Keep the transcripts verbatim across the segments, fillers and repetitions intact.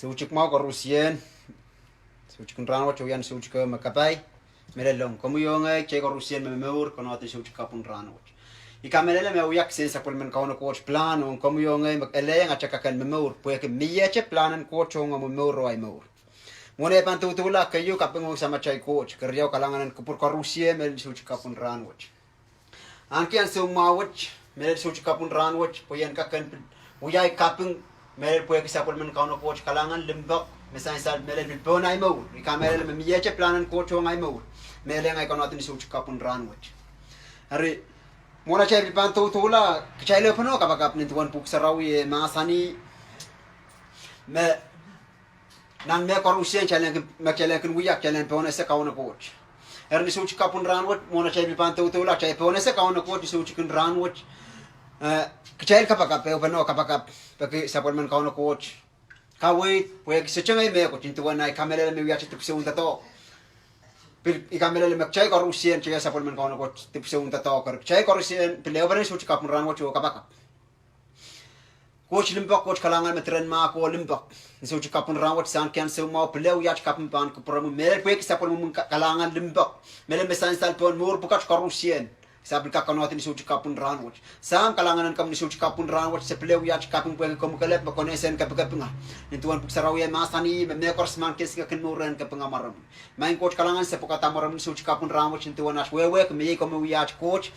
Soutik mwahu koarusie. Soutik en rahnwet wia soutik ehu me kapai. Mehlel ong komwi oh ngehi, kitail koarusie me momour, konehng en soutik kapw en rahnwet. I kamehlele me wia kisehn sapwellimen Kauno Koht pilahn ong komwi oh ngehi me elehieng atail kak en momour, pwehki miehte pilahn en Koht ong omw momour oh ahi mour. Mwohn ei pahn doudoula, keieu kaping ong Samatail Koht, keriau kalahngan en kupwur koarusie, mehlel ni soutik kapw en rahnwet. Ahneki ansou mwahu wet, mehlel soutik kapw en rahnwet, pwe I en kak en pil wia ei kaping, mehlel pwehki sapwellimen Kauno Koht kalahngan, limpoak, me sansal, mehlel pil pohn ahi mour. I kamehlele me miehte pilahn en Koht ong ahi mour, me elehieng ahi konehng en soutik kapw en rahnwet. Eri, mwohn atail pil pahn doudoula, kitail ehupene oh kapakap nin duwen Pwuhk Sarawi e mahsanih me nan mehkoarusie kitail en kin, me kitail en kin wia, kitail en pohnese Kauno Koht. Eri ni soutik kapw en rahnwet, mwohn atail pil pahn doudoula, kitail pohnese Kauno Koht ni soutik en rahnwet. Eh, kitail kapakap, ehupene oh kapakap, pwehki sapwellimen Kauno Koht kaweid, pwehki sohte ngehi mehkot, nin duwen ahi kamehlele me wiahte dipwisou en doadoahk. Pil I kamehlele me kitail koarusie, kitail sapwellimen Kauno Koht dipwisou en doadoahk. Eri kitail koarusie pil ehupene ni soutik kapw en rahnwet oh kapakap. Koht limpoak, Koht kalahngan me diren mahk oh limpoak. Ni soutik kapw en rahnwet, ahneki ansou mwahu, pil ehu wiaht kaping pahn kupwuromwi, mehlel pwehki sapwellimomwi ka-, kalahngan limpoak, mehlel me sansal pohn mour pwukat koarusie. Se pil kak konehdi ni soutik kapw en rahnwet. Sahm, kalahngan en komwi ni soutik kapw en rahnwet, se pil ehu wiaht kaping pwehki komwi kelehpw me konehsang kapikapinga. Nin duwen Pwuhk Sarawi e mahsanih me mehkoaros me kin singek en mour en kapinga mwaromwi. Maing Koht kalahngan, se pwukada mwaromwi ni soutik kapw en rahnwet, nin duwen aht wehwehki me iei komwi wiaht Koht,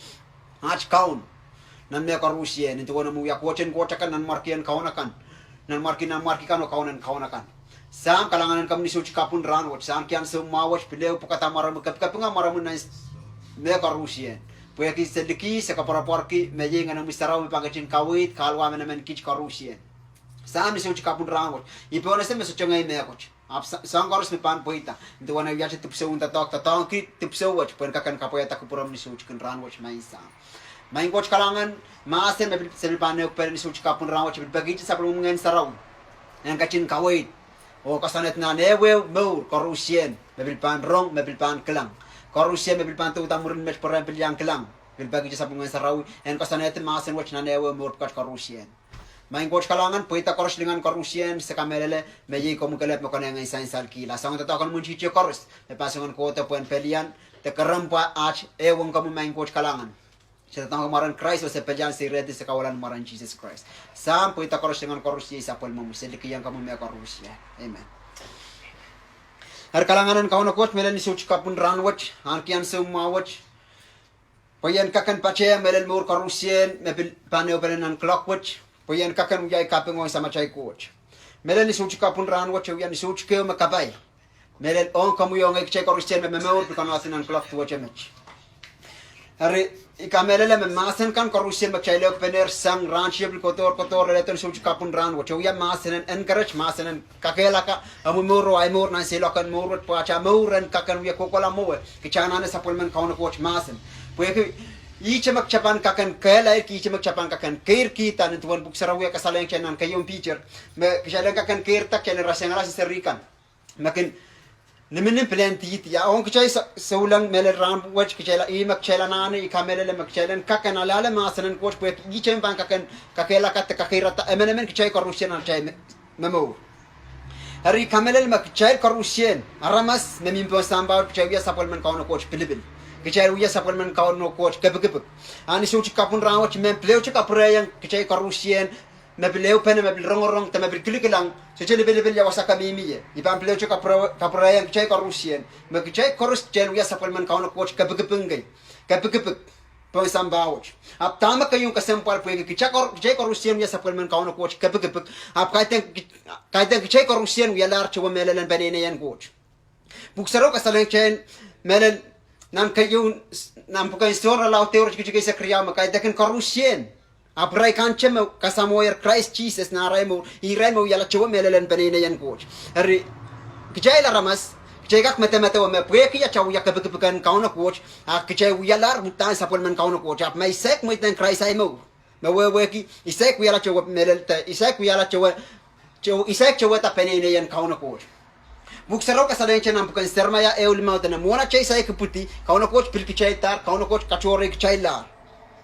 aht Kaun nan mehkoarusie, nin duwen omwi wia Koht en koht akan, nanmwarki en kaun akan, nanmwarki, nanmwarki kan oh Kaun en kaun akan. Sahm, kalahngan en komwi ni soutik kapw en rahnwet, ahneki ansou mwahu wet, pil ehu pwukada mwaromwi, kapikapinga mwaromwi nan mehkoarusie. Pwehki se liki, se koapworopworki me iei Ngehnomwi Sarawi me pahn ketin kaweid, kahluwa emenemen kiht koarusie. Sahm, ni soutik kapw en rahnwet, I pohnese me sohte ngehi mehkot. Ahpw sa-, soahng koaros me pahn pweida, nin duwen ahi wiahte dipwisou en doadoahk, doadoahngki dipwisou wet, pwehn kak en kapwaiada kupwuromwi ni soutik en rahnwet, maing Sahm. Maing Koht kalahngan, mahsen me pil, se pil pahn ehukipene ni soutik kapw en rahnwet, pil pekihte sapwellimomwi Ngehn Sarawi en ketin kaweid oh koasoanehdi nan ehuehu mour koarusie, me pil pahn rong, me pil pahn kilang. Koarusie me pil pahn douda mwurin met pwe ren pil iang kilang, pil pekihte sapwellimomwi Ngehn Sarawi en koasoanehdi mahsen wet nan ehuehu mour pwukat koarusie. Maing Koht kalahngan, pweida koaros lingan koarusie, se kamehlele me iei komwi kelehpw me konehng en sansalkihla. Soangen doadoahk en imwintihti koaros me pahn song en kohdo pwehn pelian de kerempwa aht ehuong komwi, maing Koht kalahngan. Se doadoahngki mwaren Krais oh se pelian, se irehdi, se kawehlahng mwaren Sises Krais. Sahm, pweida koaros lingan koarusie, sapwellimomwi, se likiong komwi mehkoarusie. Amen. Eri kalahngan en Kauno Koht, mehlel ni soutik kapw en rahnwet, ahneki ansou mwahu wet, pwe I en kak en patehng mehlel mour koarusie me pil pahn ehupene nan kuloak wet, pwe I en kak en wia ei kaping ong Samatail Koht. Mehlel ni soutik kapw en rahnwet, e wia ni soutik ehu me kapai. Mehlel ong komwi oh ngehi, kitail koarusie me momour pil konehdi nan kuloak duwehte met. Eri, I kamehlele me mahsen kan koarusie me kitail ehukipene sang rahn tiepil kodohr, kodohr leledo ni soutik kapw en rahnwet, e wia mahsen en encourage, mahsen en kakehlaka omw mour oh ahi mour nan seiloak en mour wet, pwe atail mour en kak en wia kohkohla mwowe, kitail anahne sapwellimen Kauno Koht mahsen. Pwehki ihte me kitail pahn kak en kehlailki, ihte me kitail pahn kak en keirkihda, nin duwen Pwuhk Sarawi e kasalehiong kitail nan keieun Piter, me kitail en kak en keirda, kitail en rasehng alasang seri kan me kin nimnim pil en dihdi. A ong kitail sa-, souleng mehlel rahn wet, kitail, ih me kitail anahne, I kamehlele me kitail en kak en ale mahsen en Koht, pwehki ihte me pahn kak en kakehlaka de kakeirada emenemen kitail koarusie nan atail me-, momour. Eri I kamehlele me kitail koarusie, aramas me mihmi pohn sampah wet, kitail wia sapwellimen Kauno Koht pilipil. Kitail wia sapwellimen Kauno Koht kepikipik. A ni soutik kapw en rahnwet, mehn pil ehute kapwurehiong kitail koarusie me pil ehupene, me pil rongorong de me pil kilikilang, sohte lipilipil ia wasa ke mihmi ie. I pahn pil ehute kapwure-, kapwurehiong kitail koarusie me kitail koaros kitail wia sapwellimen Kauno Koht kepikipik kei, kepikipik pohn sampah wet. Ahpw dahme keieu kesempwal, pwehki kitail koar-, kitail koarusie wia sapwellimen Kauno Koht kepikipik, ahpw kaidehn ki-, kaidehn kitail koarusie wialahr towe mehlel en peneinei en Koht. Pwuhk Sarawi kasalehiong kitail mehlel nan keieun, nan pwuken Sohn irelaud ehu, iretikitik eisek riau, me kaidehkin koarusie, ahpw irail kante me kasamwohier Krais Sises nan arail mour, irail me wiahla towe mehlel en peneinei en Koht. Eri, kitail aramas, kitail kak medemedewe me pwehki atail wia kepikipik en Kauno Koht, a kitail wialahr uhdahn sapwellimen Kauno Koht, ahpw ma I saik mweidohng Krais ahi mour, me wehwehki I saik wiahla towe mehlel de I saik wiahla towe, towe, I saik towehda peneinei en Kauno Koht. Pwuhk Sarawi kasalehiong kitail nan pwuken Seremaia ehu limau dene mwohn atail saik ipwidi, Kauno Koht pil kitaildahr, Kauno Koht katohrei kitaillahr.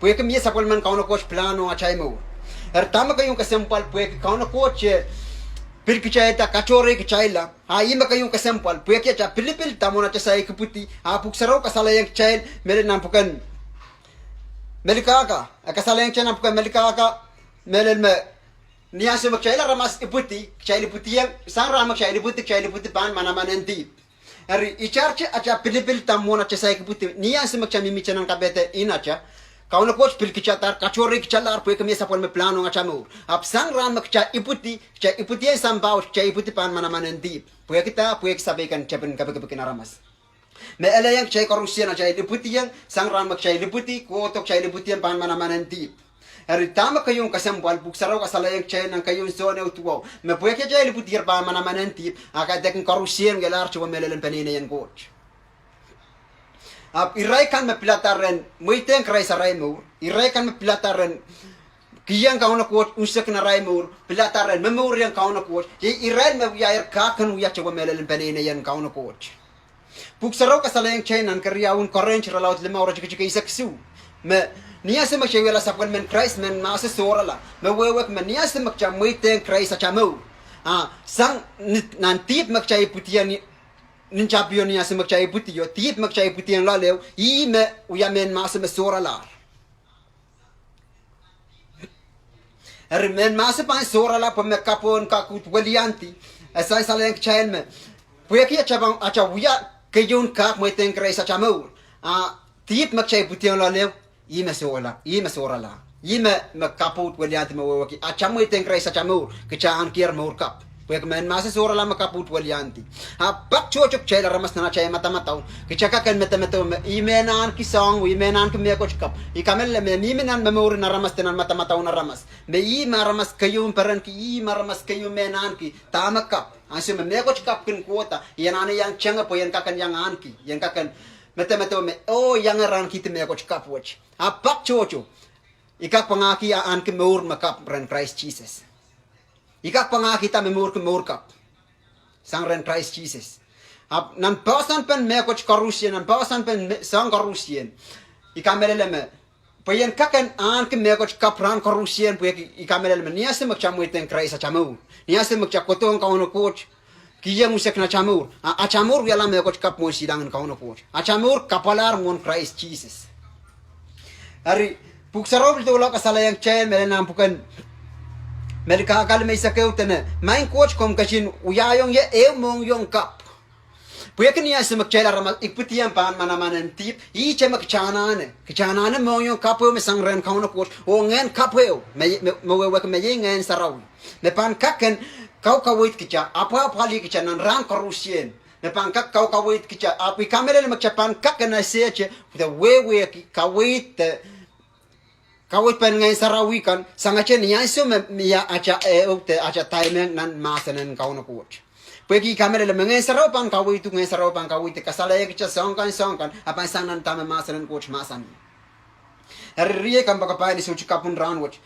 Pwehki mie sapwellimen Kauno Koht pilahn ong atail mour. Eri dahme keieu kesempwal, pwehki Kauno Koht e Pil kitailda, katohrei kitailla, a ih me keieu kesempwal, pwehki atail pilipilda mwohn atail saik ipwidi, a Pwuhk Sarawi kasalehiong kitail, mehlel nan pwuken Melkahka, e kasalehiong kitail nan pwuken Melkahka, mehlel me ni ansou me kitail aramas ipwidi, kitail ipwidiong, sang rahn me kitail ipwidi, kitail ipwidi pahn manaman en dihp. Eri, itarete atail pilipilda mwohn atail saik ipwidi, ni ansou me kitail mihmihte nan kapehde inata, Kauno Koht pilkitadahr, katohrei kitalahr, pwehki mie sapwellime pilahn ong atail mour. Ahpw sang rahn me kitail ipwidi, kitail ipwidiong sampah wet, kitail ipwidi pahn manaman en dihp. Pwehki dah? Pwehki sapeikan tepin kepikipik en aramas. Me elehieng kitail koarusie, atail ipwidiong, sang rahn me kitail ipwidi, kohdo kitail ipwidiong pahn manaman en dihp. Eri dahme keieun kesempwal? Pwuhk Sarawi kasalehiong kitail nan keieun Sohn ehu duwau, me pwehki atail ipwidier pahn manaman en dihp, a kaidehkin koarusie wialahr towe mehlel en peneinei en Koht. Ahpw irail kan me pilada ren mweidehng Krais arail mour, irail kan me pilada ren kihong Kauno Koht unsek en arail mour, pilada ren momouriong Kauno Koht, iei irail me wiahier kak en wia towe mehlel en peneinei en Kauno Koht. Pwuhk Sarawi kasalehiong kitail nan keriaun Korint irelaud limau iretikitik eisek isuh, me ni ansou me kitail wiahla sapwellimen Krais, mehn mahso sohrala, me wehwehki me ni ansou me kitail mweidehng Krais atail mour, a sang ni, nan dihp me kitail ipwidiong, ni tapio, ni ansou me kitail ipwidio, dihp me kitail ipwidiong loaleo, ih me wia mehn mahso me sohralahr. Eri mehn mahso pahn sohrala pwe me kapw en kak uhd weliandi. E sansalehng kitail me pwehki atail wia keieun kak mweidehng Krais atail mour, a dihp me kitail ipwidiong loaleo, ih me sohrala, ih me sohrala, ih me, me kapw uhd weliandi, me wehwehki atail mweidehng Krais atail mour, kitail ahnikier mour kapw. Pwehki mehn mahso sohrala me kapw uhd weliandi. A pak tohto kitail aramas nan atail madamadau, kitail kak en medemedewe me ih mehn ahneki soahng, ih mehn ahneki mehkot kapw. I kamehlele me mihmi nan momouren aramas de nan madamadaun aramas, me ih me aramas keieun perenki, ih me aramas keieun mehn ahneki dahme kapw. Ansou me mehkot kapw kin kohda, I anahne iang tenge pwe I en kak en iang ahneki, I en kak en medemedewe me, oh, I iang ahnekihdi mehkot kapw wet. A pak tohto, I kak pwangahki ahneki mour me kapw rehn Krais Sises. I kak pwangahkihda momourki mour kapw sang rehn Krais Sises. Ahpw nan poahsoanpen mehkot koarusie, nan poahsoanpen me, soahng koarusie, I kamehlele me pwe I en kak en ahneki mehkot kapw rahn koarusie, pwehki I kamehlele me ni ansou me kitail mweidehng Krais atail mour, ni ansou me kitail kohdohng Kauno Koht, kihong unsek en atail mour, a atail mour wialahr mehkot kapw mwohn silangin Kauno Koht. Atail mour kapwalahr mwohn Krais Sises. Eri, Pwuhk Sarawi pil doula kasalehiong kitail mehlel nan pwuken Melkahka limeisek ehu dene, Maing Koht, komw ketin wiahiong ie ehu mohngiong kapw. Pwehki ni ansou me kitail aramas ipwidiong pahn manaman en dihp, ihte me kitail anahne, kitail anahne mohngiong kapw ehu me sang rehn Kauno Koht, oh ngehn kapw ehu me, me, me wehwehki me iei Ngehn Sarawi, me pahn kak en kaukaweid kitail, apwahpwalih kitail nan rahn koarusie, me pahn kak kaukaweid kitail. Ahpw I kamehlele me kitail pahn kak en esehte de wehwehki kaweid de kaweidpen Ngehn Sarawi kan, sangete ni ansou me mie atail ehu de atail dahme nan mahsen en Kauno Koht. Pwehki I kamehlele me Ngehn Sarawi pahn kaweid uhk, Ngehn Sarawi pahn kaweid, e kasalehiong kitail soahng kan, soahng kan, a pahn sang nan dahme mahsen en Koht mahsanih. Eri riei kompoakepahi ni soutik kapw en rahn wet,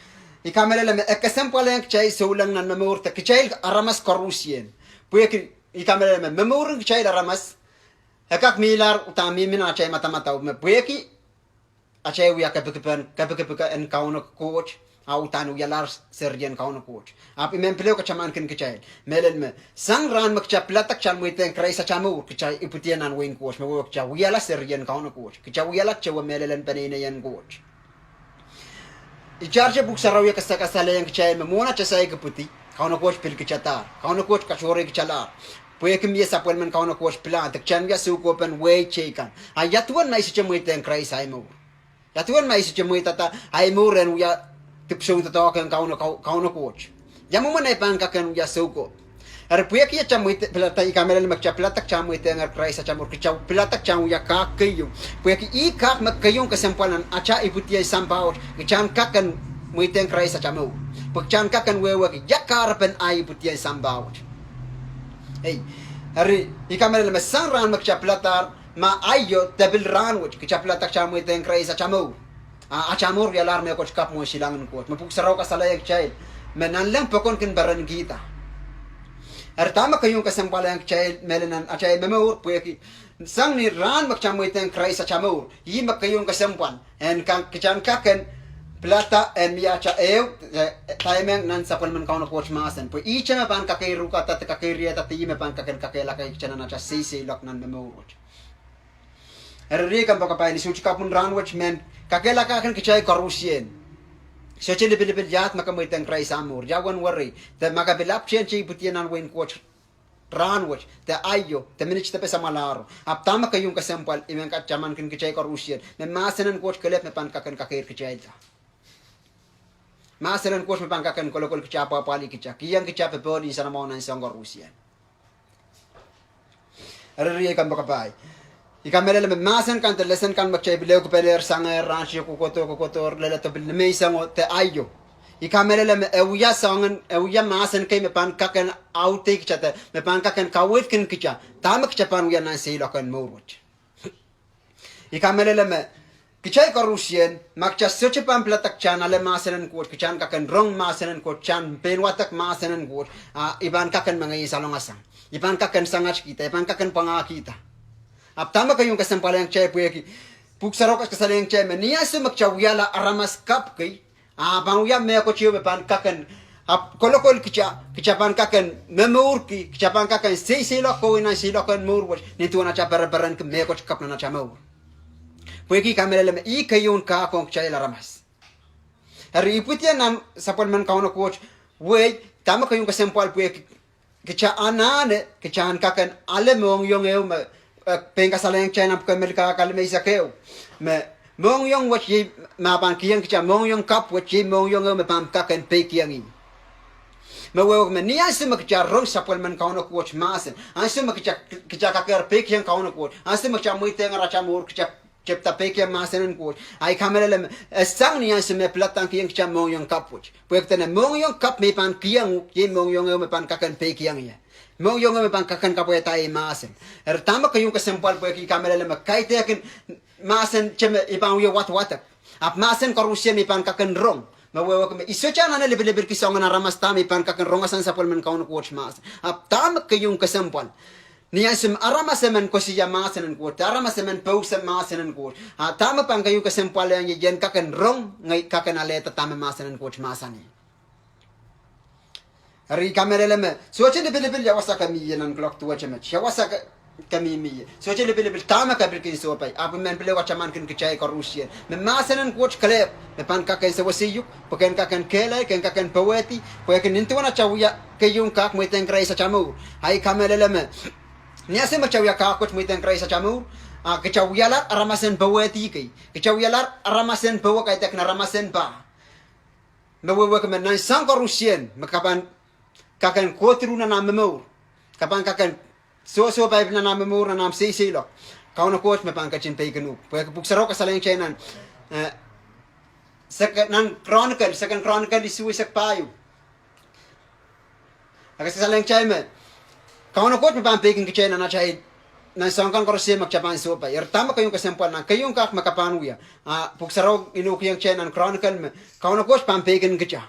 I kamehlele me e kesempwalehng kitail souleng nan momour de kitail aramas koarusie. Pwehki I kamehlele me momouren kitail aramas, e kak mihlahr uhdahn mihmi nan atail madamadau me pwehki atail wia kepikipik, kepikipik en Kauno Koht, a uhdahn wialahr serien Kauno Koht. Ahpw I men pil ehu katamankin kitail mehlel me sang rahn me kitail pilada kitail mweidehng Krais atail mour, kitail ipwidiong nan wehin Koht, me wehwehki kitail wiahla serien Kauno Koht, kitail wiahla towe mehlel en peneinei en Koht. Itarete Pwuhk Sarawi e kasakasalehiong kitail me mwohn atail saik ipwidi, Kauno Koht pilkitadahr, Kauno Koht katohrei kitalahr, pwehki mie sapwellimen Kauno Koht pilahn de kitail en wia soukohpen wehi teikan. A ia duwen ma I sohte mweidehng Krais ahi mour? Ia duwen ma I sohte mweidada ahi mour en wia dipwisou doadoahk ong Kauno, Kau-, Kauno Koht? Ia mwomwen ei pahn kak en wia soukohp? Eri pwehki atail mweide-, pilada, I kamehlele me kitail pilada kitail mweidehng Krais atail mour, kitail pilada kitail wia kak keieu. Pwehki ih kak me keieun kesempwal nan atail ipwidiong sampah wet, kitail en kak en mweidehng Krais atail mour, pwe kitail en kak en wehwehki ia kahrepen ahi ipwidiong sampah wet. Ei, eri I kamehlele me sang rahn me kitail piladahr, ma aio de pil rahn wet kitail pilada kitail mweidehng Krais atail mour, a atail mour wialahr mehkot kapw mwohn silangin Koht, me Pwuhk Sarawi kasalehiong kitail me nanleng pokon kin perenkihda. Eri dahme keieun kesempwalehng kitail mehlel nan atail momour, pwehki sang ni rahn me kitail mweidehng Krais atail mour, ih me keieun kesempwal en kak, kitail en kak en pilada en mie atail ehu, eh, diamond nan sapwellimen Kauno Koht mahsen. Pwe ihte me pahn kakeirukada de kakeiriehda de ih me pahn kak en kakehlaka kita nan atail seiseiloak nan momour wet. Eri riei kompoakepahi, ni soutik kapw en rahn wet men kakehlaka kin kitail koaruhsie. Sohte lipilipil iahd me ke mweidohng Krais ah mour, ia uwen werei, de ma ke pil apwtehn te ipwidiong nan wehin Koht rahn wet, de aio, de minit depe samwalahro. Ahpw dahme keieu kesempwal I men kak taman kin kitail koaruhsie, me mahsen en Koht kelehpw me pahn kak en kakeir kitailda. Mahsen en Koht me pahn kak en kolokol kita, apwahpwalih kita, kihong kita popohl en nsenamwahu nan soahng koaruhsie. Eri riei kompoakepahi, I kamehlele me mahsen kan de lesen kan me kitail pil ehukipelehr sang rahn tikitik kohkohdo, kohkohdo, leledo pil nimei sang, oh de aio. I kamehlele me e wia soangen, e wia mahsen kei me pahn kak en audehkihda, me pahn kak en kaweidkin kita dahme kita pahn wia nan seiloak en mour wet. I kamehlele me kitail koaruhsie, ma kita sohte pahn pilada kita en ale mahsen en Koht, kita en kak en rong mahsen en Koht, kita en pein wadek mahsen en Koht, a I pahn kak en mengei en salongasang. I pahn kak en sangatkihda, I pahn kak en pwangahkihda. Ahpw dahme keieu kesempwal ong kitail pwehki Pwuhk Sarawi kasalehiong kitail me ni ansou me kita wiahla aramas kapw kei, a pahn wia mehkot ieu me pahn kak en, ahpw kolokol kita, kita pahn kak en momourki, kita pahn kak en seiseiloak kohwei nan seiloak en mour wet, nin duwen atail pereperenki mehkot kapw nan atail mour. Pwehki I kamehlele me ih keieun kahk ong kitail aramas. Eri ipwidiong nan sapwellimen Kauno Koht, wehi, dahme keieu kesempwal pwehki kita anahne, kita en kak en ale mohngiong ehu me, eh, pein kasalehiong kita nan pwuken Melkahka limeisek ehu. Me mohngiong wet iei, ma pahn kihong kita mohngiong kapw wet iei mohngiong ehu me pahn kak en peikiong ih. Me wehwehki me ni ansou me kita rong sapwellimen Kauno Koht mahsen, ansou me kita, kita kakehr peikiong Kauno Koht, ansou me kita mweidohngehr atail mour, kita tepda peikiong mahsen en Koht, a I kamehlele me e sang ni ansou me piladahng kihong kita mohngiong kapw wet. Pwehki dene mohngiong kapw me I pahn kihong uhk iei mohngiong ehu me pahn kak en peikiong ie. Mohngiong ehu me pahn kak en kapwaiada ei mahsen. Eri dahme keieu kesempwal pwehki I kamehlele me kaidehkin mahsen te me I pahn wie wadawadek, ahpw mahsen koaruhsie me I pahn kak en rong. Me wehwehki me I sohte anahne lipilipilki soangen aramas da me I pahn kak en rongosang sapwellimen Kauno Koht mahsen. Ahpw dahme keieu kesempwal ni ansou me aramas emen koasoia mahsen en Koht, de aramas emen pousehla mahsen en Koht, a dahme pahn keieu kesempwal ong ie, I en kak en rong, ngehi kak en alehda dahme mahsen en Koht mahsanih. Eri I kamehlele me sohte lipilipil ia wasa ke mih ie nan kuloak duwehte met, ia wasa ke, ke mihmi ie, sohte lipilipil dahme ke pil kin sohpai, ahpw I men pil ehu ataman kin kitail koaruhsie, me mahsen en Koht kelehpw me pahn kak en sewese uhk, pwe ke en kak en kehlail, ke en kak en powehdi, pwehki nin duwen atail wia keieun kahk mweidohng Krais atail mour. A I kamehlele me ni ansou me kita wia kahk wet mweidohng Krais atail mour, a kita wialahr aramas en powehdi kei, kita wialahr aramas en powe, kaidehkin aramas en pah. Me wehwehki me nan soahng koaruhsie me ke pahn kak en kohdiruh nan ahmw momour, ke pahn kak en sohsohpai nan ahmw momour, nan ahmw seiseiloak, Kauno Koht me pahn ketin peikin uhk. Pwehki Pwuhk Sarawi kasalehiong kitail nan, eh, seke-, nan Chronicle, Second Chronicle isuh eisek pahieu, e kasalehiong kitail me Kauno Koht me pahn peikin kitail nan atail, nan soahng kan koaruhsie me kita pahn sohpai. Eri dahme keieu kesempwal nan keieu kahk me ke pahn wia, a Pwuhk Sarawi inoukihong kitail nan Chronicle me Kauno Koht pahn peikin kita.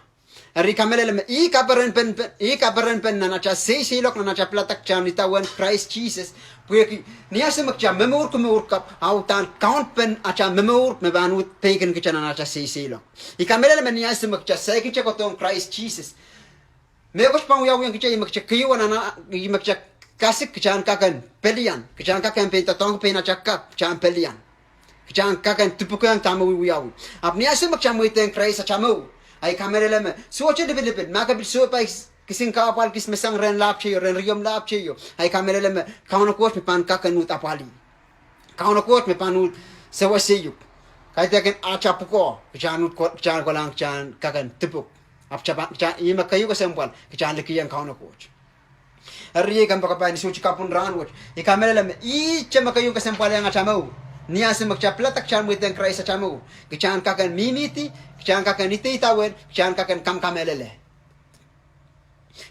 Eri I kamehlele me ih kaperenpen, ih kaperenpen nan atail seiseiloak, nan atail pilada kita en idawehn Krais Sises. Pwehki ni ansou me kita momourki mour kapw, a uhdahn kaunpen atail momour me pahn uhd peikin kita nan atail seiseiloak. I kamehlele me ni ansou me kita saikinte kohdohng Krais Sises, mehkot pahn wiawiong kita, ih me kita keieu anahne, ih me kita kasik, kita en kak en pelian, kita en kak en pein doadoahngki pein atail kapw, kita en pelian, kita en kak en dipwukohng dahme wiewiawi. Ahpw ni ansou me kita mweidohng Krais atail mour, a I kamehlele me sohte lipilipil, ma ke pil sohpai kisin kahpwal kis me sang rehn lahpw teio, rehn riomw lahpw teio, a I kamehlele me Kauno Koht me pahn kak en uhd apwalih. Kauno Koht me pahn uhd sewese uhk. Kaidehkin atail pwukoa, kita en uhd ko-, kita en kolahng, kita en kak en dipwuk. Ahpw kita pahn, kita, ih me keieu kesempwal, kita en likih ong Kauno Koht. Eri riei kompoakepahi, ni soutik kapw en rahn wet, I kamehlele me ihte me keieu kesempwal ong atail mour, ni ansou me kita pilada kita en mweidohng Krais atail mour, kita en kak en mihmihdi, kita en kak en ideidawehn, kita en kak en kamkamehlele.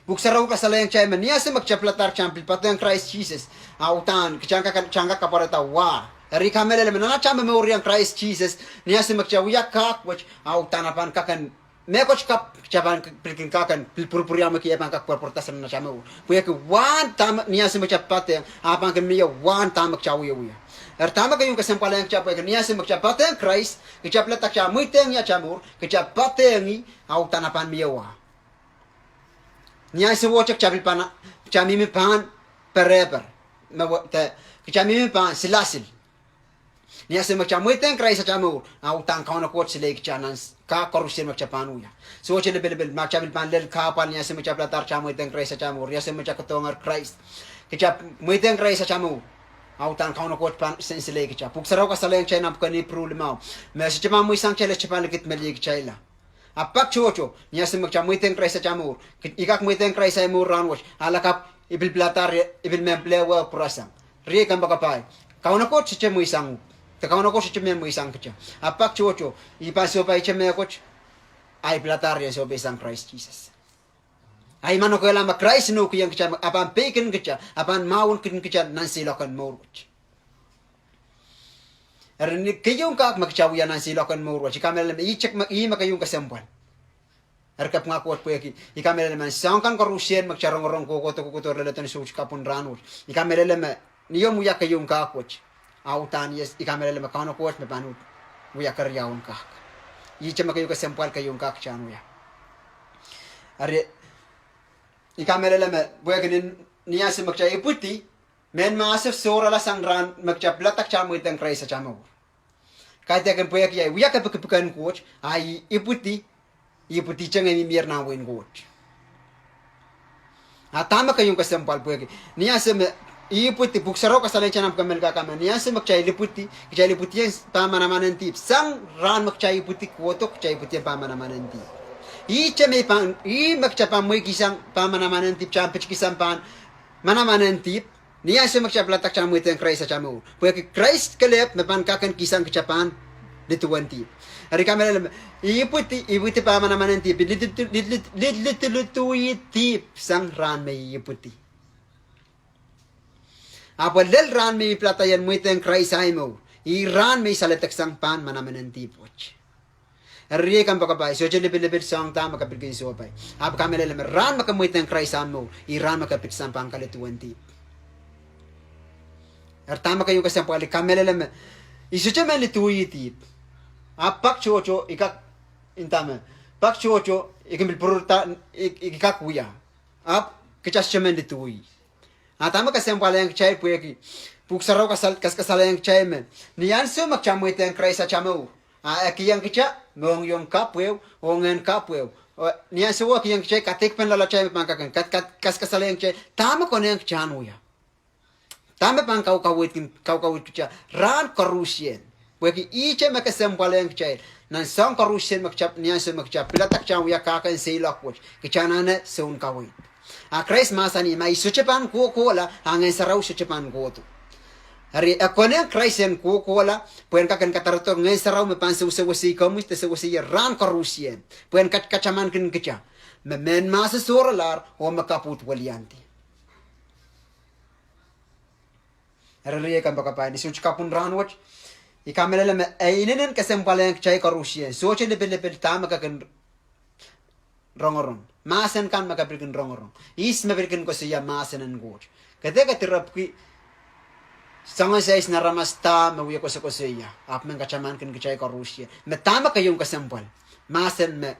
Pwuhk Sarawi kasalehiong kitail me ni ansou me kita pilada kita en pil poadohng Krais Sises, a uhdahn kita en kak, kita en kak kapwarehda wa. Eri I kamehlele me nan atail momour ong Krais Sises, ni ansou me kita wia kahk wet, a uhdahn e pahn kak en Mehkot kapw kita pahn pil kin kak en pil pwurpwuriamwei ki e pahn kak pwurpwurda sang nan atail mour. Pwehki wahn dahme, ni ansou me kita patehng, a pahn kin mie wahn dahme kita wiewia. Eri dahme keieu kesempwal ong kita pwehki ni ansou me kita patehng Krais, kita pilada kita mweidehng atail mour, kita patehng ih, a uhdahn a pahn mie wa. Ni ansou wet kita pil pahn, kita mihmi pahn pereper. Me we-, de, kita mihmi pahn silasil. Ni ansou me kita mweidehng Krais atail mour, a uhdahn Kauno Koht sileikitail nan s-, kahk koaruhsie me kita pahn wia. Sohte lipilipil, ma kita pil pahn lel kahpwal ni ansou me kita pilada kita mweidehng Krais atail mour, ni ansou me kita kohdohng Krais. Kita mweidehng Krais atail mour, a uhdahn Kauno Koht pahn sensile kitail. Pwuhk Sarawi kasalehiong kitail nan pwuken Ipru limau, me sohte pahn mweisang kitail, e sohte pahn likidmeliehki kitailla. A pak tohto, ni ansou me kita mweidehng Krais atail mour, ki-, I kak mweidehng Krais ahi mour rahnwet, a lakapw I pil pilada, I pil men pil wehwehki pwurasang. Riei kompoakepahi, Kauno Koht sohte mweisang uhk, de Kauno Koht sohte men mweisang kita. A pak tohto, I pahn sohpeite mehkot, a I pilada I en sohpeisang Krais Sises. A I manokehla me Krais inoukihong kita, a pahn peikin kita, a pahn mahwen kin kita nan seiloak en mour wet. Eri ni keieun kahk me kita wia nan seiloak en mour wet, I kamehlele me ih me, ih me keieun kesempwal. Eri kapinga Koht pwehki I kamehlele me soahng kan koaruhsie me kita rongorong, kohkohdo, kohkohdo, leledo ni soutik kapw en rahnwet, I kamehlele me ni omw wia keieun kahk wet, a uhdahn, yes, I kamehlele me Kauno Koht me pahn uhd wia keriaun kahk. Ihte me keieu kesempwal keieun kahk kita en wia. Eri I kamehlele me pwehki ni, ni ansou me kita ipwidi, mehn mahso sohrala sang rahn me kita pilada kita mweidehng Krais atail mour. Kaidehkin pwehki ahi wia kepikipik en Koht, a I ipwidi, ipwidihte ngehi mihmier nan wehin Koht. A dahme keieun kesempwal pwehki ni ansou me I ipwidi, Pwuhk Sarawi kasalehiong kitail nan pwuken Melkahka me ni ansou me kitail ipwidi, kitail ipwidiong pahn manaman en dihp. Sang rahn me kita ipwidi kohdo, kita ipwidiong pahn manaman en dihp. Ihte me I pahn, ih me kita pahn mweikihsang pahn manaman en dihp, kita pahn pitkihsang pahn manaman en dihp, ni ansou me kita pilada kita mweidehng Krais atail mour. Pwehki Krais kelehpw me pahn kak en kihsang kita pahn liduwen dihp. Eri I kamehlele me I ipwidi, ipwidi pahn manaman en dihp, I lid-, lid-, lid-, lid-, lidiliduwi dihp sang rahn me I ipwidi. Ahpw lel rahn me I pilada I en mweidehng Krais ahi mour, ih rahn me I saledeksang pahn manaman en dihp wet. Eri riei kompoakepahi, sohte lipilipil soahng dah me ke pil kin sohpai. Ahpw kamehlele me rahn me ke mweidehng Krais ahmw mour, ih rahn me ke pitsang pahn kaliduwen dihp. Eri dahme keieu kesempwal, I kamehlele me I sohte men liduwi dihp. Ahpw pak tohto I kak, I nda me, pak tohto I kin pil pwururda, I, I kak wia. Ahpw kita sohte men liduwi. A dahme kesempwal ong kitail pwehki Pwuhk Sarawi kasal-, kas-, kasalehiong kitail me ni ansou me kita mweidehng Krais atail mour, a e kihong kita mohngiong kapw ehu, oh ngehn kapw ehu. Oh ni ansou e kihong kitail kadeikpen loalatail me pahn kak en, kat-, kat-, kas-, kasalehiong kitail dahme konehng kita en wia. Dahme pahn kaukaweid, kaukaweid kita rahn koaruhsie. Pwehki ihte me kesempwal ong kitail, nan soahng koaruhsie me kita, ni ansou me kita pilada kita wia kahk en seiloak wet, kita anahne sounkaweid. A Krais mahsanih ma I sohte pahn kohkohla, a Ngehn Sarawi sohte pahn kohdo. Eri e konehng Krais en kohkohla, pwehn kak en kadarodo Ngehn Sarawi me pahn sewesewese komwi de sewesei ie rahn koaruhsie, pwehn kat-, katamankin kita me mehn mahso sohralahr oh me kapw uhd weliandi. Eri riei kompoakepahi, ni soutik kapw en rahnwet, I kamehlele me e inenen kesempwal ong kitail koaruhsie, sohte lipilipil dahme ke kin rongorong, mahsen kan me ke pil kin rongorong, ihs me pil kin koasoia mahsen en Koht. Ke dehr, ke direpwki soangen saisen aramas dah me wie koasokoasoia, ahpw men katamankin kitail koaruhsie me dahme keieu kesempwal, mahsen me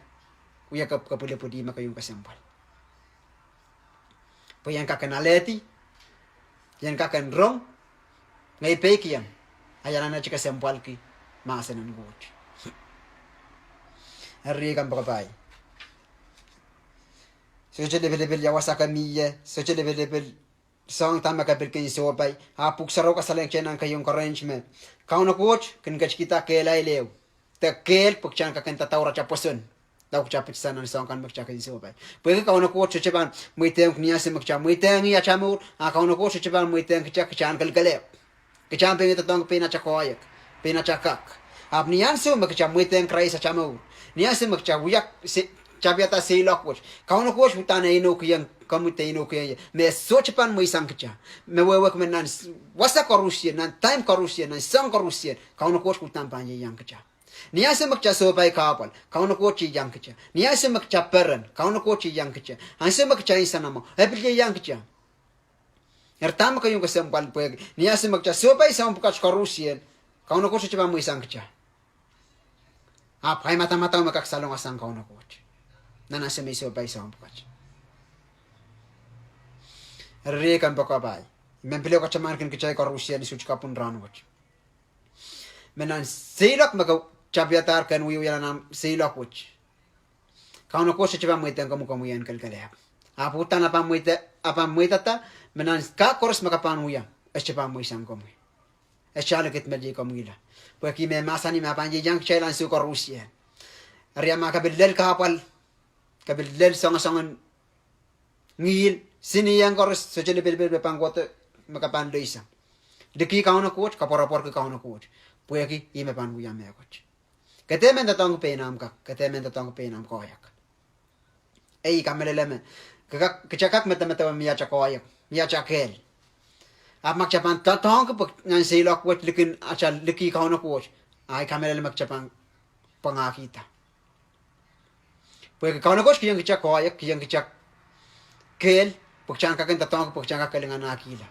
wie kep-, kepwilipwil, ih me keieu kesempwal. Pwe I en kak en alehdi, I en kak en rong, ngehi peikiong, a I anahne kesempwalki mahsen en Koht. Eri riei kompoakepahi, sohte lipilipil ia wasa ke mie, sohte lipilipil soahng dah me ke pil kin sohpai, a Pwuhk Sarawi kasalehiong kitail nan keieun Korint me Kauno Koht kin ketkihda kehlail ehu de kehl pwe kita en kak en dadaur atail pwoson, lao kita pitsang nan soahng kan me kita kin sohpai. Pwehki Kauno Koht sohte pahn mweidehng, ni ansou me kita mweidehng ih atail mour, a Kauno Koht sohte pahn mweidehng kita, kita en kelekelehpw, kita en pein doadoahngki pein atail koahiek, pein atail kak. Ahpw ni ansou me kita mweidehng Krais atail mour, ni ansou me kita wia se-, tapiada seiloak wet, Kauno Koht uhdahn e inoukiong komwi de inoukihong ie me sohte pahn mweisang kita. Me wehwehki me nan s-, wasa koaruhsie, nan time koaruhsie, nan soahng koaruhsie, Kauno Koht uhdahn pahn ieiang kita. Ni ansou me kita sohpai kahpwal, Kauno Koht ieiang kita. Ni ansou me kita peren, Kauno Koht ieiang kita. Ansou me kita insenamwahu, e pil ieiang kita. Eri dahme keieu kesempwal pwehki ni ansou me kita sohpai soahng pwukat koarusie, Kauno Koht sohte pahn mweisang kita. Ahpw ahi madamadau me kak salongasang Kauno Koht nan ansou me I sohpai soahng pwukat. Eri riei kompoakepahi, I men pil katamankin kitail koarusie ni suht kapwun rahnwet me nan seiloak me ke tapiadahr ken wiewia nan ahmw seiloak wet, Kauno Koht sohte pahn mweidehng komwi komwi en kelekelehpw. Ahpw uhdahn e pahn mweidada me nan kak koaros me ke pahn wia, e sohte pahn mweisang komwi. E sohte ale kid me iei komwihla. Pwehki me mahsanih me e pahn ieiang kitail ansou koarusie. Eri ma ke pil lel kahpwal, ke pil lel soangosoangen ngihl, sini iang koaros, sohte lipilipil me pahn kohdo me ke pahn leisang. Liki Kauno Koht, koapworopworki Kauno Koht, pwehki ih me pahn wia mehkot. Ke dehr men doadoahngki pein ahmw kak, ke dehr men doadoahngki pein ahmw koahiek. Ei, I kamehlele me kita kak medemedewe mie ata koahiek, mie ata kehl. Ahpw ma kita pahn doadoahngki pwe nan seiloak wet likin ata liki Kauno Koht, ahi kamehlele me kita pahn pwangahkihda. Pwehki Kauno Koht kihong kita koahiek, kihong kita kehl, pwe kita en kak en doadoahngki, pwe kita en kak en linganahkihla,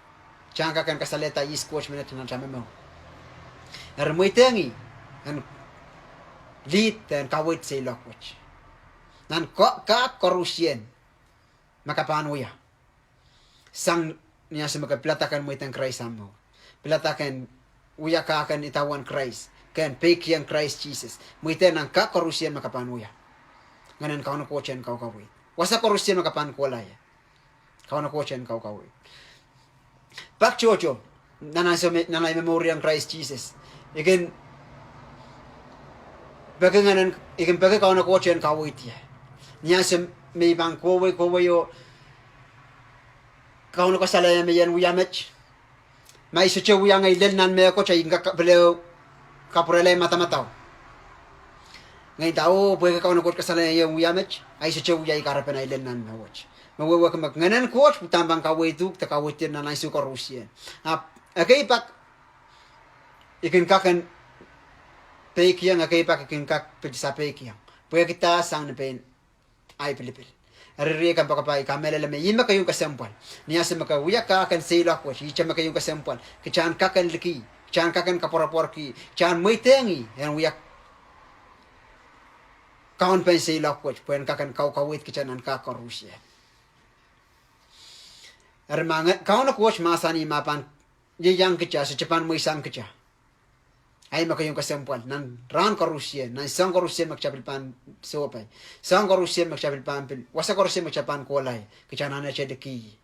kita en kak en kasalehda ihs Koht menet nan ata momour. Eri mweidehng ih en lead, en kaweid seiloak wet nan kak koarusie me ke pahn wia. Sang ni ansou me ke pilada ken mweidehng Krais ahmw mour, pilada ken wia kak en idawehn Krais, ken peikiong Krais Sises, mweidehng nan kak koarusie me ke pahn wia. Ngehnen Kauno Koht en kaukaweid. Wasa koarusie me ke pahn kohla ie, Kauno Koht en kaukaweid. Pak tohto, nan ansou me, nan ahi momouriong Krais Sises, I kin peki ngehnen, I kin peki Kauno Koht en kaweid ie. Ni ansou me I pahn kohwei kohwei oh Kauno kasalehiong me I en wia met, ma I sohte wia, ngehi lel nan mehkot, I kak pil ehu kapwurelahn madamadau. Ngehi nda, oh, pwehki Kauno Koht kasalehiong I en wia met, ahi sohte wia, I kahrepen ahi lel nan mehkot. Me wehwehki me ngehnen Koht uhdahn pahn kaweid uhk de kaweid ie nan ansou koarusie. Ahpw ekei pak I kin kak en peikiong, ekei pak I kin kak pil sapeikiong, pwehki dah? Sang ni pein ahi pilipil. Eri riei kompoakepahi, I kamehlele me ih me keieu kesempwal. Ni ansou me ke wia kak en seiloak wet, ihte me keieu kesempwal. Kita en kak en liki, kita en kak en koapworopworki, kita en mweidehng ih en wia kaunpen seiloak wet pwe en kak en kaukaweid kita nan kak koarusie. Eri ma Kauno Koht mahsanih me e pahn ieiang kita, sohte pahn mweisang kita, ahi me keieu kesempwal. Nan rahn koarusie, nan soahng koarusie me kita pil pahn sohpai, soahng koarusie me kita pil pahn pil, wasa koarusie me kita pahn kohla ie, kita anahne liki.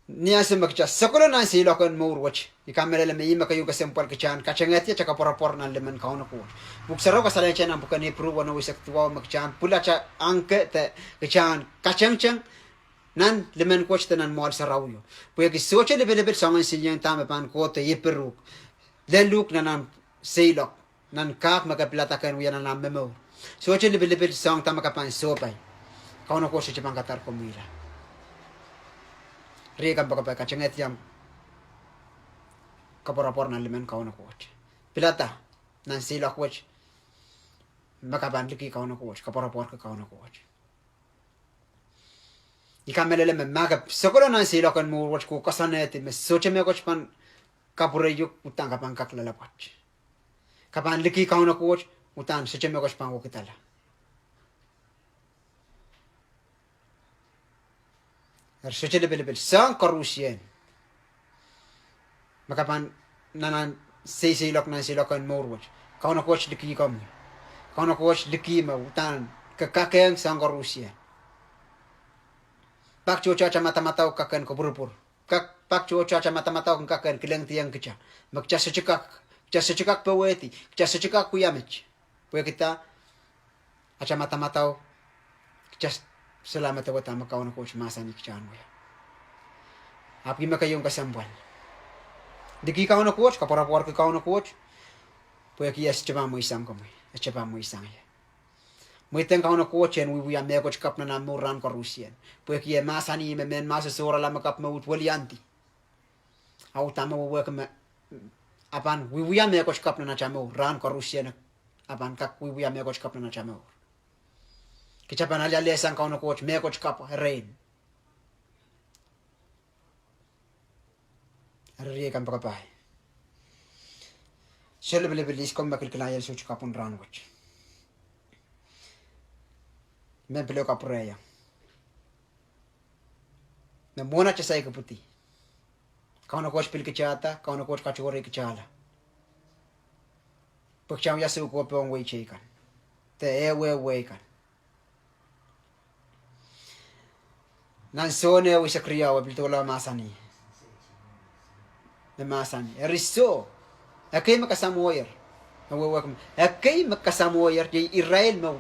Ni ansou me kita sokolo nan seiloak en mour wet, I kamehlele me ih me keieu kesempwal, kita en katengehdi ata koapworopwor nan limen Kauno Koht. Pwuhk Sarawi kasalehiong kitail nan pwuken Ipru weneu eisek duwau me kita en pwilada ahngke de kita en katengteng nan limen Koht de nan mwoahl sarawio. Pwehki sohte lipilipil soangen silieng da me pahn kohdo, ipwir uhk, lel uhk nan ahmw seiloak, nan kak me ke pilada ken wia nan ahmw momour. Sohte lipilipil soahng da me ke pahn sohpai, Kauno Koht sohte pahn kadar komwihla. Riei kompoakepahi, katengehdi ahmw koapworopwor nan limen Kauno Koht. Pilada nan seiloak wet me ke pahn liki Kauno Koht, koapworopworki Kauno Koht. I kamehlele me ma ke sokolo nan seiloak en mour wet, ke koasoanehdi me sohte mehkot pahn kapwurehiuk, uhdahn ke pahn kak loalopwoat. Ke pahn liki Kauno Koht, uhdahn sohte mehkot pahn wekidala. Eri sohte lipilipil soahng koarusie me ke pahn nan ahmw seiseiloak nan seiloak en mour wet, Kauno Koht liki komwi. Kauno Koht liki me uhdahn ke kak ehng soahng koarusie. Pak tohto ata madamadau kak en kupwurupwur. Pak tohto ata madamadau kak en kilengdiong kita me kita sohte kak, kita sohte kak powehdi, kita sohte kak wia met. Pwehki dah? Ata madamadau, kita solahr medewe dahme Kauno Koht mahsanih kita en wia. Ahpw ih me keieu kesempwal. Liki Kauno Koht, koapworopworki Kauno Koht, pwehki e sohte pahn mweisang komwi, e sohte pahn mweisang ie. Mweidehng Kauno Koht en wiewia mehkot kapw nan ahmw mour rahn koarusie, pwehki e mahsanih me mehn mahso sohrala me kapw mwohd weliandi. A uhdahn me wehwehki me a pahn wiewia mehkot kapw nan atail mour, rahn koarusie a pahn kak wiewia mehkot kapw nan atail mour. Kitail pahn alialehsang Kauno Koht mehkot kapw erein. Eri riei kompoakepahi, soh lipilipil, ihs komw me kilkilahngie sohte kapw en rahn wet? Mehn pil ehu kapwurehiong me mwohn atail saik ipwidi, Kauno Koht pil kitahda, Kauno Koht katohrei kitailla pwe kitail wia soukohp pohn wehi teikan de ehuehu wehi kan. Nan Sohn ehu eisek riau e pil doula mahsanih, me mahsanih, eri soh, ekei me kasamwohier, me wehwehki me ekei me kasamwohier iei irail me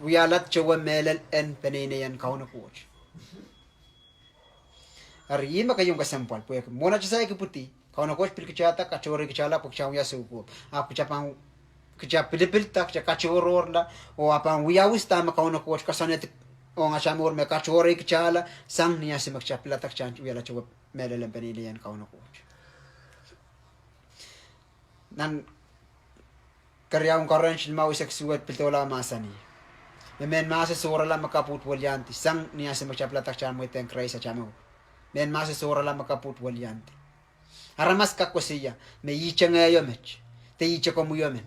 wiahla towe mehlel en peneinei en Kauno Koht. Eri ih me keieu kesempwal pwehki mwohn atail saik ipwidi, Kauno Koht pil kitahda, katohrei kitailla pwe kitail wia soukohp, ahpw kitail pahn, kitail pilipilda, kitail katohrohrla, oh a pahn wiawi dahme Kauno Koht koasoanehdi ong atail mour me katohrei kitailla sang ni ansou me kitail pilada kitail wiahla towe mehlel en peneinei en Kauno Koht. Nan keriaun Korint limau eisek isuh e pil doula mahsanih me mehn mahso sohrala me kapw uhd weliandi sang ni ansou me kitail pilada kitail mweidehng Krais atail mour. Mehn mahso sohrala me kapw uhd weliandi. Aramas kak koasoia me ihte ngehi emen, de ihte komwi emen.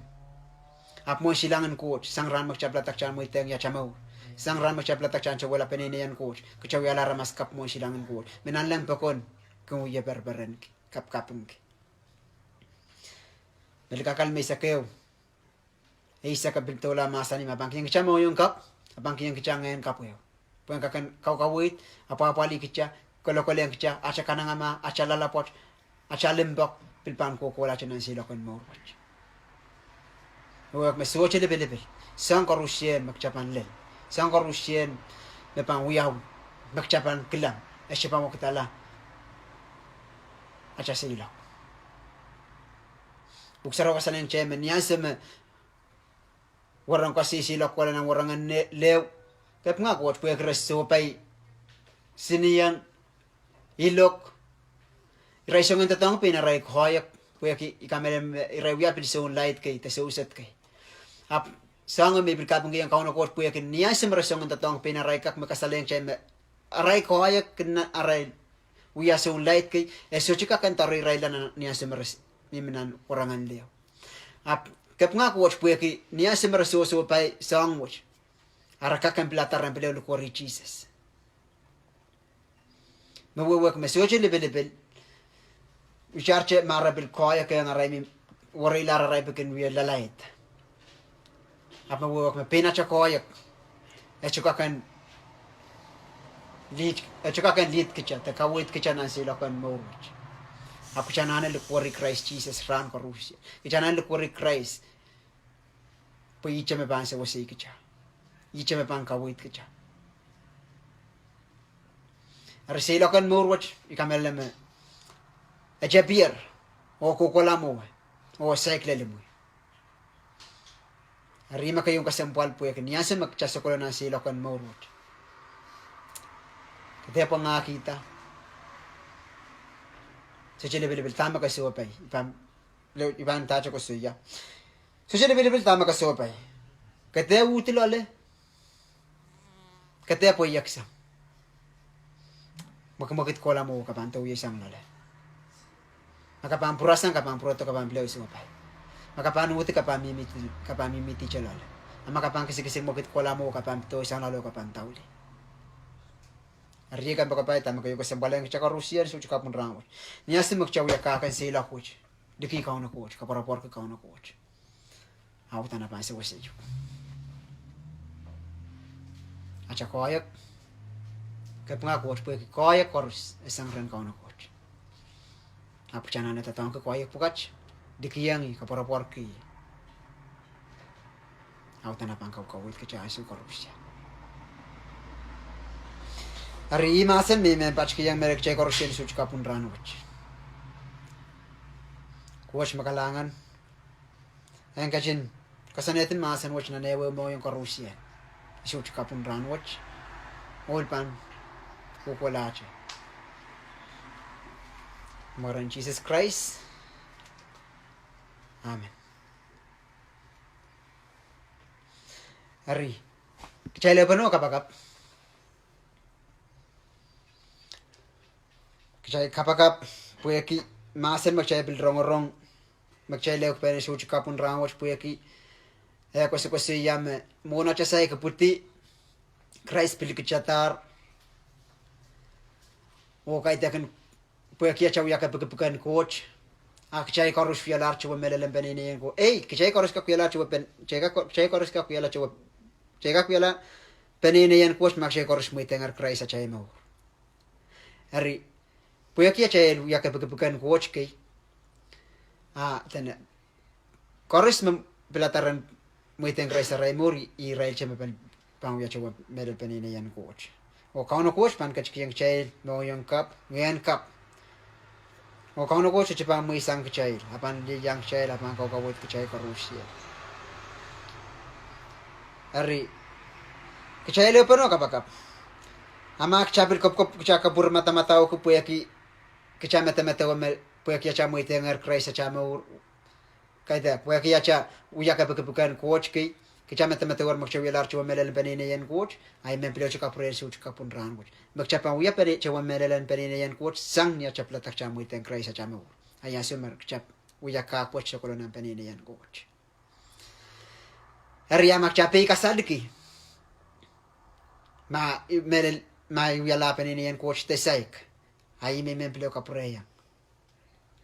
Ahpw mwohn silangin Koht, sang rahn me kitail pilada kitail mweidehng atail mour, sang rahn me kitail pilada kitail towehla peneinei en Koht, kitail wiahla aramas kapw mwohn silangin Koht me nanleng pokon kin wie perperenki, kapikapingki. Me likakal me eisek ehu, eisek e pil doula mahsanih me a pahn kihong kitail mohngiong kapw, a pahn kihong kitail ngehn kapw ehu, pwehn kak en kaukaweid, apwahpwalih kitail, kolokol ong kitail, atail kanengamah, atail loalopwoat, atail limpoak pil pahn kohkohlahte nan seiloak en mour wet. Me wehwehki me sohte lipilipil, soahng koarusie me kitail pahn lel, soahng koarusie me pahn wiawi, me kitail pahn kilang, e sohte pahn wekidala atail seiloak. Pwuhk Sarawi koasoanehng kitail me ni ansou me werenki seiloak kohla nan werengen lehu, kapinga Koht pwehki re sohpai, sinieng, ilok, irail songehn doadoahk pein arail koahiek, pwehki I kamehlele me irail wia pil soun laid kei de souset kei. Ahpw soangen me I pil kapingkihong Kauno Koht pwehki ni ansou me re songehn doadoahk pein arail kak, me kasalehiong kitail me arail koahiek kin arail wia soun laid kei, e sohte kak en doare irail nan ni ansou me re mihmi nan werengen lehu. Ahpw kapinga Koht pwehki ni ansou me re sohsohpai soahng wet, a re kak en pilada ren pil ehu likwerih Sises. Me wehwehki me sohte lipilipil, itarte ma re pil koahiek ong arail me wereilahr arail pil kin wie lalaid. Ahpw me wehwehki me pein atail koahiek, e sohte kak en lead, e sohte kak en lead kitail de kaweid kitail nan seiloak en mour wet. Ahpw kitail anahne likwerih Krais Sises rahn koarusie. Kitail anahne likwerih Krais pwe ihte me pahn sewese kitail, ihte me pahn kaweid kitail. Eri seiloak en mour wet I kamehlele me e tepier, oh kohkohla mwowe, oh saik lel imwi. Eri me keieu kesempwal pwehki ni ansou me kitail sokolo nan seiloak en mour wet, ke dehr pwangahkihda. Sohte lipilipil dahme ke sohpai, I pahn, I pahn dahte koasoia. Sohte lipilipil dahme ke sohpai. Ke dehr uhdi loale, ke dehr pweieksang. Mwekimwekid kohla mwowe ke pahn doh iasang loale. Ma ke pahn pwurasang, ke pahn pwurodo, ke pahn pil ehu sohpai. Ma ke pahn uhdi, ke pahn mihmidi, ke pahn mihmidihte loale. A ma ke pahn kisikisik mwekid kohla mwowe, ke pahn doh iasang loale, ke pahn daulih. Eri riei kompoakepahi, dahme keieu kesempwal ong kitail koarusie ni soutik kapw en rahn wet? Ni ansou me kitail wia kahk en seiloak wet, likih Kauno Koht, koapworopworki Kauno Koht, a udahn e pahn sewese uhk. Atail koahiek, kapinga Koht pwehki koahiek koaros e sang rehn Kauno Koht. Ahpw kitail anahne doadoahngki koahiek pwukat, likih ih, koapworopworki ih, a udahn e pahn kaukaweid kitail ansou koarusie. Eri ih mahsen me I men patikihong me kitail koarusie ni soutik kapw en rahn wet. Koht me kalahngan en ketin koasoanehdi mahsen wet nan ehuehu mohngiong koarusie ni soutik kapw en rahn wet, oh pahn kohkohlahte. Mwaren Sises Krais, Amen. Eri, kitail ehupene oh kapakap. Kitail kapakap pwehki mahsen me kitail pil rongorong, me kitail ehukipene soutik kapw en rahn wet pwehki e koasokoasoia me mwohn atail saik ipwidi, Krais pil kitadahr oh kaidehkin pwehki atail wia kepikipik en Koht, a kitail koaros wialahr towe mehlel en peneinei en Koht. Ei, kitail koaros kak wialahr towe pen-, kitail kak, kitail koaros kak wialahr towe, kitail kak wialahr peneinei en Koht ma kitail koaros mweidehngehr Krais atail mour. Eri, pwehki atail wia kepikipik en Koht kei, a dene, koaros me pilada ren mweidehng Krais arail mour, irail te me pahn, pahn wia towe mehlel peneinei en Koht. Oh Kauno Koht pahn ketikihong kitail mohngiong kapw, ngehn kapw. Oh Kauno Koht sohte pahn mweisang kitail, a pahn ieiang kitail, a pahn kaukaweid kitail koarosie. Eri, kitail ehupene oh kapakap. A ma kitail pil kop-, kop-, kitail kapwur madamadauki pwehki kitail medemedewe me pwehki atail mweidehngehr Krais atail mour, kaidehk pwehki atail wia kepikipik en Koht kei, kitail medemedewe me kitail wialahr towe mehlel en peneinei en Koht, a I men pil kapwurehng soutik kapw en rahn wet me kitail pahn wia pene-, towe mehlel en peneinei en Koht sang ni atail pilada kitail mweidehngehr Krais atail mour. A ia soh me kitail wia kahpwal sokolo nan peneinei en Koht. Eri a ma kitail peikasalki ma I mehlel, ma I wialahr peneinei en Koht de saik, a I men pil kapwurehiong,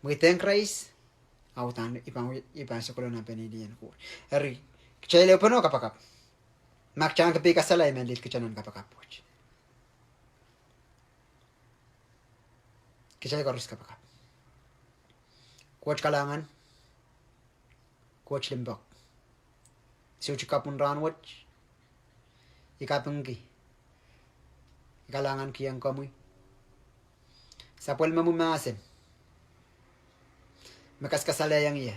mweidehng Krais, a udahn I pahn, I pahn sokolo nan peneinei en Koht. Eri, kitail ehupene oh kapakap. Ma kitail kak peikasal, I men lel kitail nan kapakap wet. Kitail koaros kapakap. Koht kalahngan, Koht limpoak, soutik kapw en rahn wet, I kapingki, I kalahngankihong komwi sapwellimomwi mahsen me kasakasalehiong ie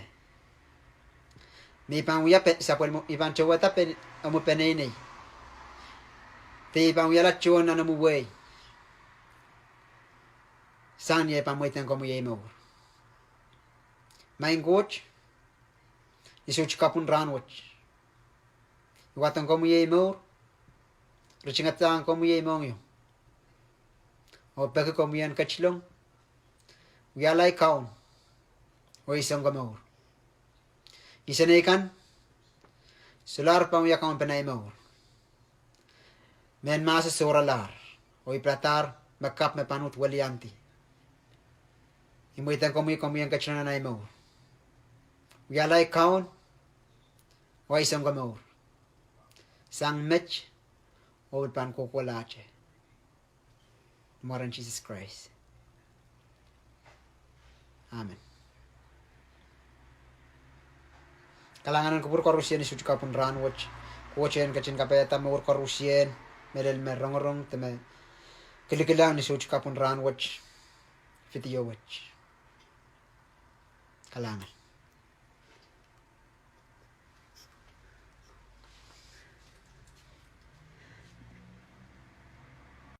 me I pahn wia pe-, sapwellime-, I pahn towehda pen-, omwi peneinei, de I pahn wiahla tohn nan omwi wehi sang ni ei pahn mweidehnga komwi ei mour. Maing Koht, ni soutik kapw en rahn wet I wadohng komwi ei mour, ritingadahng komwi ei mohngiong, oh peki komwi en ketilong, wiahla ei kaun, oh ei Sounkomour. Insenei kan, solahr pahn wia kaun pen ei mour. Mehn mahso sohralahr, oh I piladahr me kapw me pahn uhd weliandi. I mweidehnga komwi, komwi en ketilong nan ei mour. Wiahla ei kaun, oh ei Sounkomour, sang met, oh pil pahn kohkohlahte. Mwaren Sises Krais, amen. Kalahngan en kupwur koarusie ni soutik kapw en rahn wet. Koht en ketin kapaiada mour koarusie, mehlel me rongorong de me kilikilang ni soutik kapw en rahn wet, video wet. Kalahngan.